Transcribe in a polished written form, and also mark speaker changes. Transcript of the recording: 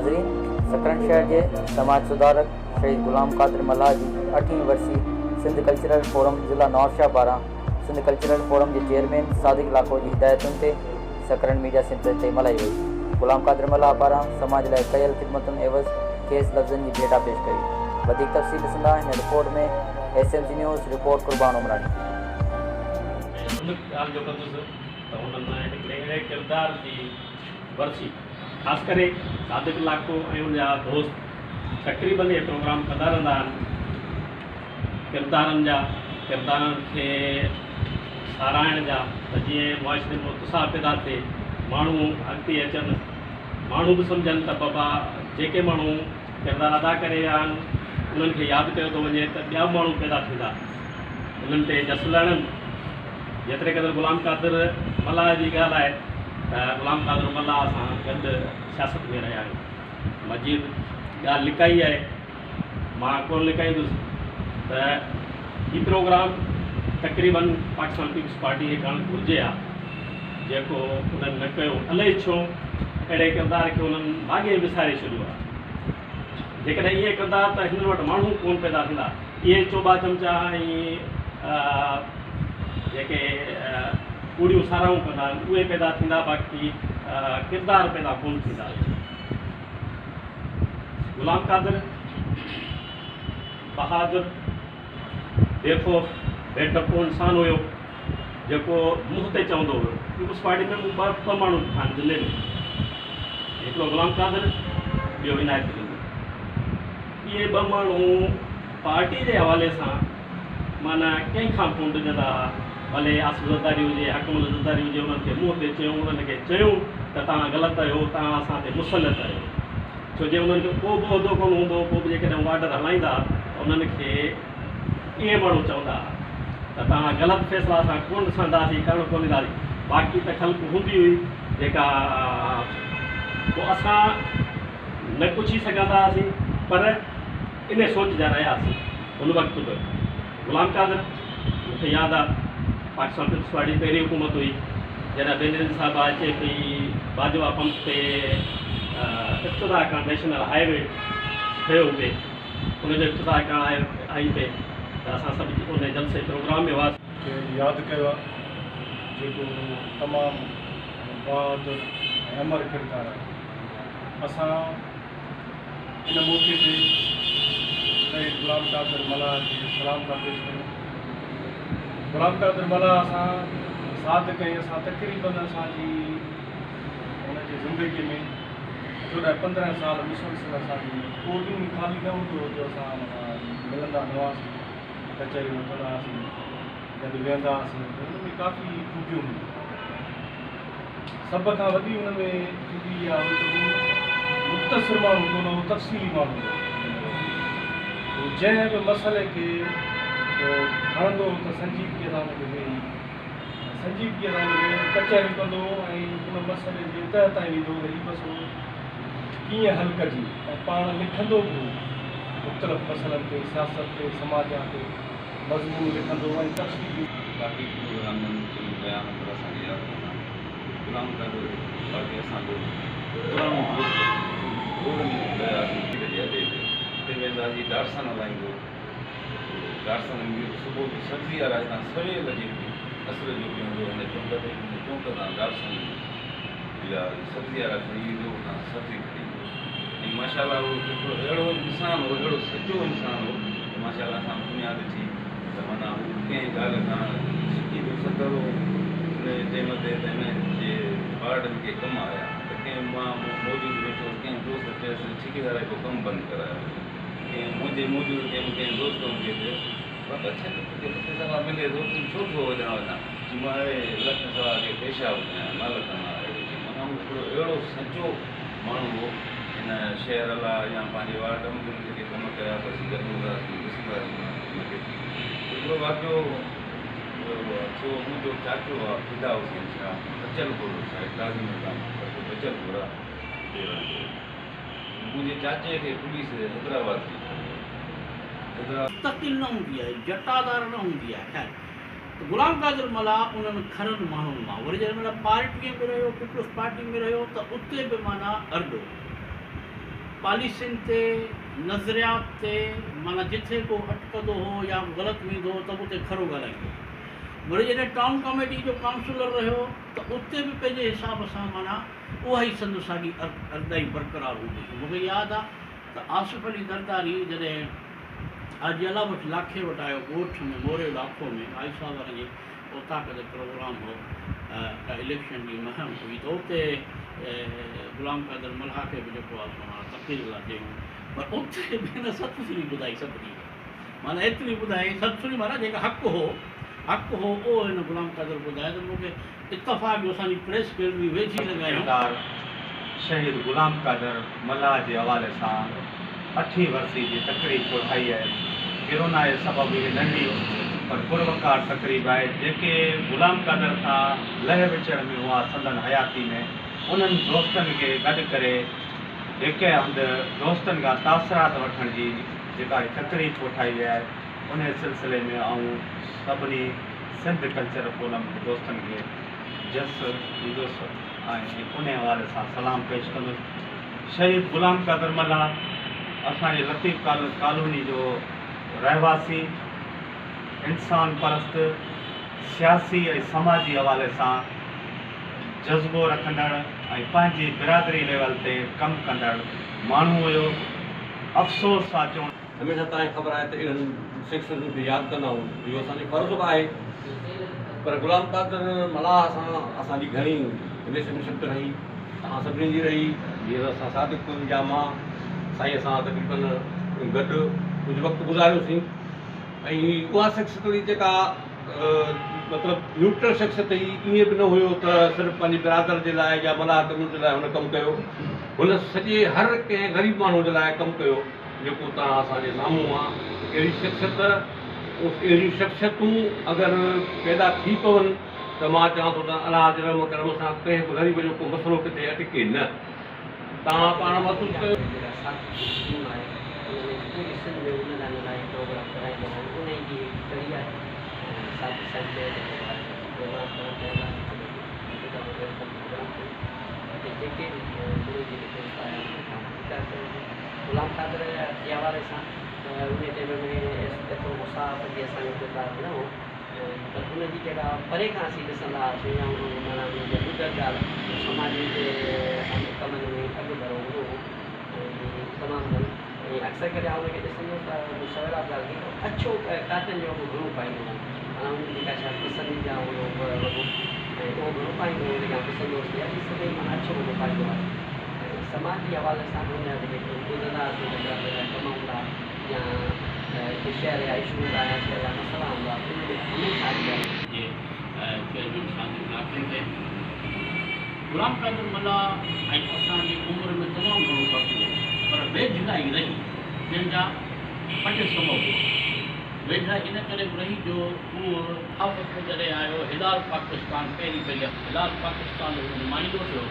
Speaker 1: ناظرين سڪرنڊ شهر جي سماج سڌارڪ شهيد غلام قادر ملاح جي اٺين ورسي سنڌ ڪلچرل فورم ضلع نوابشاهه پاران سنڌ ڪلچرل فورم جي چيئرمين صادق لاکو جي هدايتن تي سڪرنڊ ميڊيا سينٽر تي ملهائي وئي. غلام قادر ملاح پاران سماج لاء ڪيل خدمتن عيوض کيس لفظن جي ڀيٽا پيش ڪئي. وڌيڪ تفصيل ڏسندا هن report ۾ S M C news report Qurban Umrani.
Speaker 2: ان ڳالهه جو ڪندس ته انهن هڪڙي اهڙي ڪردار جي ورسي خاص ڪري صادق لاکو ۽ ان جا دوست تقريبن اهي پروگرام ڪندا رهندا آهن ڪردارن جا ڪردارن کي ساراهڻ جا ته جيئن معاشري ۾ اتساهه پيدا ٿئي ماڻهو اڳتي اچن ماڻهو به سمجهن ته بابا جيڪي ماڻهو ڪردار ادا ڪري ويا آهن انهن کي ياد ڪيو ٿو وڃي ته ٻيا به ماڻهو پيدا ٿيندا انهن تي جس لهڻن جيتري قدر غلام قادر ملاح جي ڳالهه آهي ته غلام قادر ملاح سان گڏ سياست ۾ رهيا آهيون. مجيد ڳالهه لڪائي آهي، مان ڪونه لڪائيندس ته هي پروگرام تقريبن پاڪستان پيپلز پارٽي کي ڪرڻ گهرجي ها جيڪو انهن نه ڪيو. الائي ڇو اهڙي ڪردار کي انهن ماڳهين وساري ڇڏيو آهي. جيڪڏهن ائين ڪندا ته هنن وٽ ماڻهو ڪونه پيدا ٿيندا. اهي چوٻا چمچا ۽ جيڪي ڪوڙيون ساراهون ڪندا آهن اهي پيدا ٿيندا باقي ڪردار پيدا ڪونه ٿيندا. غلام قادر بهادر بي خوف بي ڊپو انسان هيو جيڪو منهن تي چوندو هيو. پيپلز پارٽي ۾ مون ٻه ماڻهو ڏٺا آهن ضلعي ۾ هڪڙو غلام قادر ٻيو عنايت رند. اهي ٻه ماڻهو پارٽي جي حوالي سان معنيٰ ڪنهن کان ڪونه ڊڄندا ها، ڀلي آصف زرداري هجي، حاڪم علي زرداري هجي، انهن کي منهن تي چيون، انهن کي چيون ته توهان غلط آهيو، توهان اسان تي مسلط آهيو. ڇو جي انهن کي ڪو به عهدو ڪونه هوندو هو، پوء به جيڪڏهن هو آرڊر هلائيندا ها ته انهن کي اهي ماڻهو چوندا ها ته توهان غلط فيصلا اسان ڪونه ڏسنداسين، ڪرڻ ڪونه ڏينداسين. باقي ته خلق هوندي هئي جيڪا پوء اسان نه پڇي سگهندا هئاسين پر انهي سوچ جا رهياسين. ان وقت به غلام قادر مون کي ياد آ پاڪستان پيپلز پارٽي جي پهرين حڪومت هئي جڏهن بينظير صاحبه اچي پئي باجوا پمپ تي افتتاح ڪرڻ نيشنل هاء وي ٺهيو پئي ان جو افتتاح ڪرڻ آئي پئي ته اسان سڀ ان جلسي پروگرام ۾ هئاسين.
Speaker 3: کي ياد ڪيو آ جيڪو تمام بهادر ۽ امر ڪردار آهي. اسان ان موقعي تي شهيد غلام قادر ملاح کي سلام ٿا پيش ڪريون. غلام قادر ملاح سان صادق ۽ اسان تقريبن اسان جي هن جي زندگي ۾ 14 15 سال مسلسل اسان جي ڪو ڏينهن خالي نه هوندو هو جو اسان ملندا نه هئاسين، ڪچهريون وٺندا هئاسين، گڏ ويهندا هئاسين ته ان ۾ ڪافي خوبيون هيون. سڀ کان وڏي ان ۾ خوبي اها هئي ته هو مختصر ماڻهو ڪونه هو، تفصيلي ماڻهو هو. هو جنهن به مسئلي کي کڻندو هو ته سنجيدگيء سان ان کي ويهي سنجيدگيء سان ان کي ڪچهريون ڪندو هو ۽ ان مسئلي جي تهه تائين ويندو هو ته هي مسئلو ڪيئن حل ڪجي ۽ پاڻ لکندو به هو مختلف مسئلن تي، سياست تي، سماجيات تي. مضمون لکندو ۽ تفصيلي.
Speaker 4: باقي پروگرامن جو بيان پر اسان کي ياد ڪونه آهي. غلام قادر باقي اسان جو پراڻو دوست هو. روڊ ۾ رهياسين پير جي اڏي تي. اتي وينداسين ڊاٽسن هلائيندو هو. ڊاٽسن ايندي هئي صبح جو سبزي وارا هتان سويل اچي اسر جو بيهندو هو هن چونڪ تي هن چونڪ تان ڊاٽسن يا سبزي وارا کڻي ايندو هو اتان سبزي کڻي ايندو هو. ۽ ماشاء الله هو هڪڙو اهڙو انسان هو اهڙو سچو انسان هو ته ماشاء الله اسان دنيا ڏٺي ته معنيٰ هو ڪنهن ڳالهه کان شڪي به صدر هو ان ٽيم تي ته هن جي وارڊ ۾ ڪي ڪم آيا ته ڪنهن مان موجود ويٺو هوس ڪنهن دوست چيس ٺيڪيدار هڪڙو ڪم بند ڪرايو ڪنهن منهنجي موجود ڪنهن ڪنهن دوست هن کي چيو بابا ڇڏ توکي لک سوا ملي ٿو تون ڇو ٿو هوڏانهن وڃان چي مان اهڙي لک سوا کي پيشاب ڪيان نه لکندو آهيان اهڙو چي معنيٰ هو هڪڙو اهڙو سچو ماڻهو هو. هن شهر لاء يا پنهنجي وارڊ ۾ به هن جيڪي ڪم ڪيا ته اسين گڏ هوندا هئاسين، ڏسندا هئاسين هن کي. هڪڙو واقعو ٿيو، منهنجو چاچو آ فدا حسين شاهه بچل گورو صاحب قاضي مقام پر بچل گورا اتي رهندو هو. منهنجي چاچي کي پوليس حيدرآباد جي کڻي وئي. حيدرآباد.
Speaker 5: مستقل نه هوندي آهي، جٽادار نه هوندي آهي. خير ته غلام قادر ملاح انهن کرن ماڻهن مان وري جڏهن معنيٰ پارٽيء ۾ رهيو، پيپلز پارٽي ۾ رهيو ته اتي به معنيٰ ارڏو. پاليسين تي، نظريات تي، معنيٰ جٿي ڪو اٽڪندو هو يا غلط ويندو هو ته به اتي کرو ڳالهائيندو هو. وري جڏهن ٽائون ڪاميٽي جو ڪائونسلر رهيو ته اتي به پنهنجي حساب سان معنيٰ اها ئي سندس ساڳي ارڏائي برقرار هوندي هئي. مون کي ياد آ ته آصف علي زرداري جڏهن حاجي الله بخش لاکي وٽ آيو ڳوٺ ۾ موريو لاکو ۾ آئي صاحب وارن جي اوطاق تي پروگرام هو ڪا اليڪشن جي مهم هئي ته اتي غلام قادر ملاح کي به جيڪو آهي سو معنيٰ تقرير لاء چيائون پر اتي به هن ست سري ٻڌائي سڀني کي معنيٰ ايتري ٻڌائي ست سري معنيٰ جيڪا حق هو حق هو اهو هن غلام قادر ٻڌايو ته مون کي اتفاق جو اسان جي پريس گيلري ويجهي لڳايائون.
Speaker 6: ڪردار شهيد غلام قادر ملاح جي حوالي سان اٺين ورسي جي تقريب ڪوٺائي آهي. ڪرونا جي سبب هي ننڍي پر پروقار تقريب آهي. جيڪي غلام قادر سان لهه وچڙ ۾ هئا سندن حياتي ۾ انهن دوستن کي گڏ ڪري هڪ هنڌ دوستن کان تاثرات وٺڻ جي جيڪا هي تقريب ڪوٺائي وئي آهي انهي سلسلي ۾ آئون سڀني سنڌ ڪلچر فورم جي دوستن کي جس ڏيندس ۽ انهي حوالي سان سلام پيش ڪندس. شهيد غلام قادر ملاح اسان جي لطيف ڪالوني جو رهواسي، انسان پرست، سياسي ۽ سماجي حوالي سان جذبو رکندڙ ۽ پنهنجي برادري ليول تي ڪم ڪندڙ ماڻهو هيو. افسوس سان چوڻ.
Speaker 7: هميشه توهان کي خبر آهي ته اهڙن شخصن کي ياد ڪندا آهيون اهو اسان جو فرض به آهي پر غلام قادر ملاح سان اسان جي گهڻي رليشن شپ رهي توهان سڀني جي رهي جيئن اسان صادق يا مان سائين سان تقريبن گڏ ڪجهه وقت گذاريوسين ۽ اها شخصيت هئي جيڪا مطلب نيوٽرل شخصيت هئي ائين به نه هيو ته صرف پنهنجي برادر جي لاء يا ملاح ڪميونٽي لاء هن ڪم ڪيو هن سڄي هر ڪنهن غريب ماڻهو جي لاء ڪم ڪيو جيڪو توهان اسان جي سامهون آ اهڙي شخصيت اهڙيون شخصيتون اگر پيدا ٿي پون ته مان چوان ٿو ته الله جي رحم ڪرم سان ڪنهن به غريب جو ڪو مسئلو ڪٿي اٽڪي نه توهان پاڻ محسوس ڪيو.
Speaker 8: جيڪا ساٿي جي ٽيم آهي ان ۾ پوري سنڌ ۾ هو ننڍا ننڍا هي پروگرام ڪرائيندو هو انهي جي هڪ ڪڙي آهي ۽ ساٿي سائين چيو ته جيڪو آهي سو پروگرام ڪرڻ چاهيندا آهيون ته ڀئي هڪ دفعو welcome programme ڪيون اتي جيڪي به مڙئي جيڪي دوست آيا انهن کان ڀليڪار ڪيو وڃي. غلام قادر جي حوالي سان ته انهي ٽيم ۾ ايترو ڪو صحافت جي اسان جو ڪردار نه هو پر ان جي جيڪا پري کان اسين ڏسندا هئاسين يا ان معنيٰ ان جي ٻڌل ڳالهه ته سماجي ڪمن ۾ اڳڀرو هوندو هو ۽ تمام گهڻو ۽ اڪثر ڪري آئون ان کي ڏسندو هوس ته مون سويرا به ڳالهه ڪئي ته اڇو ڪاٽن جو وڳو گهڻو پائيندو هو معنيٰ ان جي جيڪا شايد پسنديده هوندو هو وڳو ۽ اهو گهڻو پائيندو هو جيڪي آئون ڏسندو هوس ته يار هي سدائين معنيٰ اڇو وڳو پائيندو آهي ۽ سماجي حوالي سان به ان جا جيڪي ٻڌندا هئاسين ته ڪهڙا ڪهڙا ڪم هوندا يا ڪي شهر جا اشو هوندا يا شهر جا مسئلا هوندا ان ۾ هميشه اڳيان.
Speaker 5: جي چيئرمين صادق لاکي کي غلام قادر ملاح ۽ اسان جي عمر ۾ تمام گهڻو فرق هو پر ويجهڙائي رهي جنهن جا ٻه ٽي سبب هئا. ويجهڙائي ان ڪري به رهي جو هو صحافت ۾ جڏهن آيو هلال پاڪستان پهرين پهرين هلال پاڪستان جو هو نمائندو ٿيو.